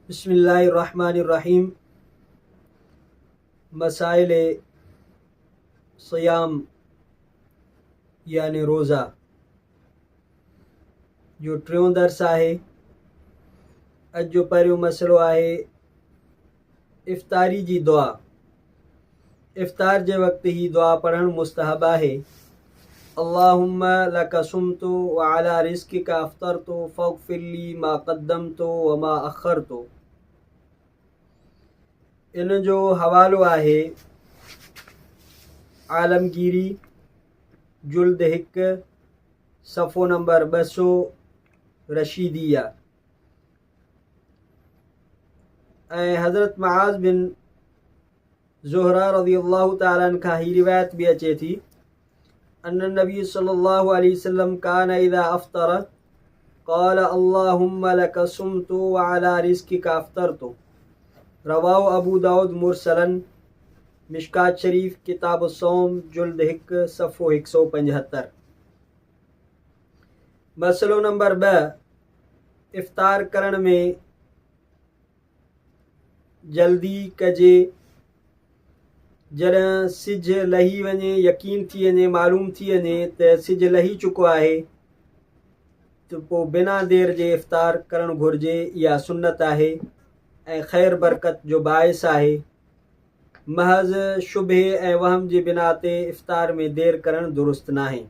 بسم الله الرحمن الرحيم مسائل صيام يعني روزا جو ٽيون درس آهي. اڄ جو پهريون مسئلو آهي افطاري جي دعا. افطار جي وقت هي دعا پڙهڻ مستحب آهي. اللهم لک صمت وعلي رزقک افطرت فاغفر لي ما قدمت وما اخرت. ان جو حوالو آهي عالمگيري جلد 1 صفحو نمبر 200 رشيديه. ۽ حضرت معاذ بن زهره رضي الله تعالٰي عنه کان هي روايت به اچي ٿي ان النبي صلى الله عليه وسلم كان اذا افطر قال اللهم لك صمت وعلى رزقك افطرت. رواه ابو داود مرسلا. مشڪات شريف ڪتاب الصوم جلد 1 صفحو 175. مسئلو نمبر 2، افطار ڪرڻ ۾ جلدي ڪجي. جڏهن سج لهي وڃي، يقين ٿي وڃي، معلوم ٿي وڃي ته سج لهي چڪو آهي ته پوء بنا دير جي افطار ڪرڻ گهرجي. اها سنت آهي ۽ خير برڪت جو باعث آهي. محض شبهي ۽ وهم جي بنا تي افطار ۾ دير ڪرڻ درست ناهي.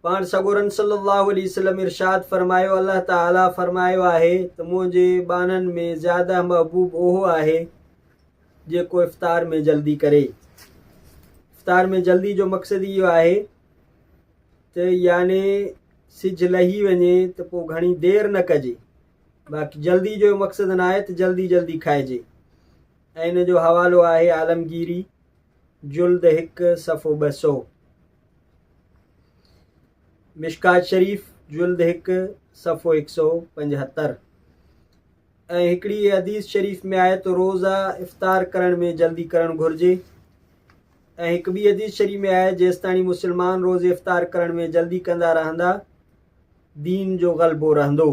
پاڻ سڳورن صلّي اللّٰه عليه وسلّم ارشاد فرمايو، الله تعاليٰ فرمايو آهي ته منهنجي ٻانهن ۾ زياده محبوب اهو آهي جيڪو افطار ۾ جلدي ڪري. افطار ۾ جلدي جو مقصد اهو آهي ته يعني سج لهي وڃي ته پوء گهڻي دير نه ڪجي. باقي جلدي جو مقصد نه آهي ته جلدي جلدي کائجي. ۽ ان جو حوالو آهي عالمگيري جلد 1 صفحو 200. مشڪات شريف جلد 1 صفحو 175. ۽ هڪڙي حديث شريف ۾ آهي ته روزا افطار ڪرڻ ۾ جلدي ڪرڻ گهرجي. ۽ هڪ ٻي حديث شريف ۾ آهي جيستاڻي مسلمان روزي افطار ڪرڻ ۾ جلدي ڪندا رهندا دين جو غلبو رهندو.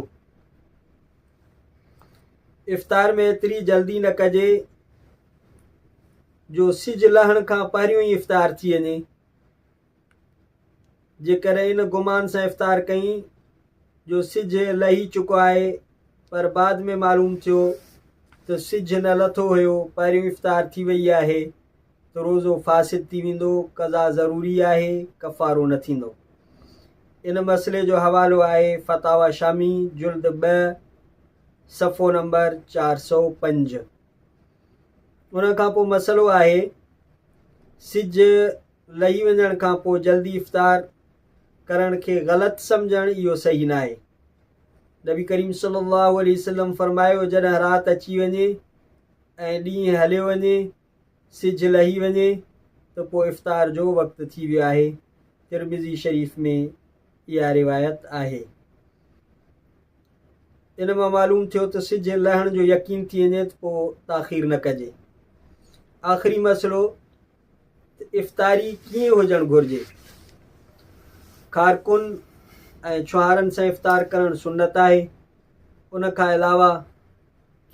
افطار ۾ ايتري جلدي نه ڪجي جو سج لهڻ کان پهريون ئي افطار ٿي وڃي. جيڪڏهن ان گمان سان افطار ڪئين جو سج لهي چڪو آهي پر بعد ۾ معلوم ٿيو ته سج نه لٿو هيو، پهريون افطار ٿي وئي آهي ته روزو فاسد ٿي ويندو، قضا ضروري آهي، ڪفارو نه ٿيندو. ان مسئلي جو حوالو آهي فتاويٰ شامي جلد 2 صفحو نمبر 405. ان کان پوء مسئلو آهي سج لهي وڃڻ کان پوء جلدي افطار ڪرڻ کي غلط سمجهڻ اهو صحيح ناهي. نبي ڪريم صلي الله عليه وسلم فرمايو جڏهن رات اچي وڃي ۽ ڏينهن هليو وڃي، سج لهي وڃي ته پوء افطار جو وقت ٿي ويو آهي. ترمذي شريف ۾ اها روايت آهي. ان مان معلوم ٿيو ته سج لهڻ جو يقين ٿي وڃي ته پوء تاخير نه ڪجي. آخري مسئلو ته افطاري ڪيئن هجڻ گهرجي؟ کارڪن ۽ ڇهارن سان افطار ڪرڻ سنت آهي. ان کان علاوه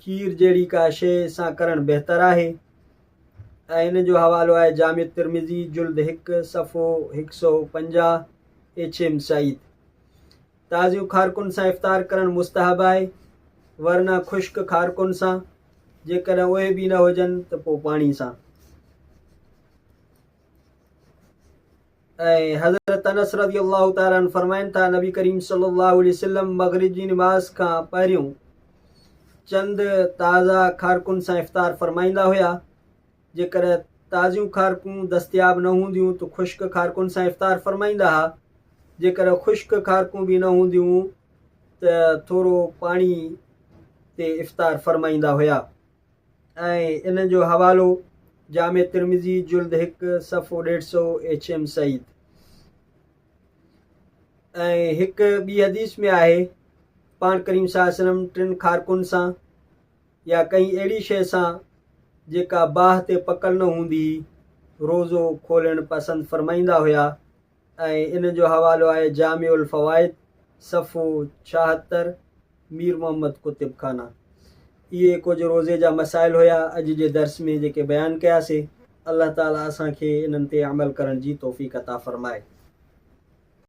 کير جهڙي ڪا شيء سان ڪرڻ بهتر آهي ۽ ان جو حوالو آهي جامع ترمذي جلد 1 صفحو 150 ايڇ ايم سعيد. تازيون کارڪن سان افطار ڪرڻ مستحب آهي، ورنه خشڪ کارڪن سان، جيڪڏهن اهي به نه هجن ته پوء پاڻي سان. ۽ حضرت انس رضي الله تعالٰي عنه فرمائن ٿا، نبي ڪريم صلي الله عليه وسلم مغرب جي نماز کان پهريون چند تازا کارڪن سان افطار فرمائيندا هيا. جيڪڏهن تازيون کارڪون دستياب نه هونديون ته خشڪ کارڪن سان افطار فرمائيندا ها. جيڪڏهن خشڪ کارڪون به نه هونديون ته ٿورو پاڻي تي افطار فرمائيندا هيا. ۽ ان جو حوالو جامع ترمذي جلد 1 صفحو 150 ايڇ ايم سعيد. ۽ هڪ ٻي حديث ۾ آهي پاڻ ڪريم صلي الله عليه وسلم ٽن کارڪن سان يا ڪنهن اهڙي شيء سان جيڪا باهه تي پڪل نه هوندي هئي، روزو کولڻ پسند فرمائيندا هيا ۽ ان جو حوالو آهي جامع الفوائد صفحو 76 مير محمد ڪتب خانه. اهي ڪجهه روزي جا مسائل هيا اڄ جي درس ۾ جيڪي بيان ڪياسي. الله تعالي اسان کي انهن تي عمل ڪرڻ جي توفيق عطا فرمائي.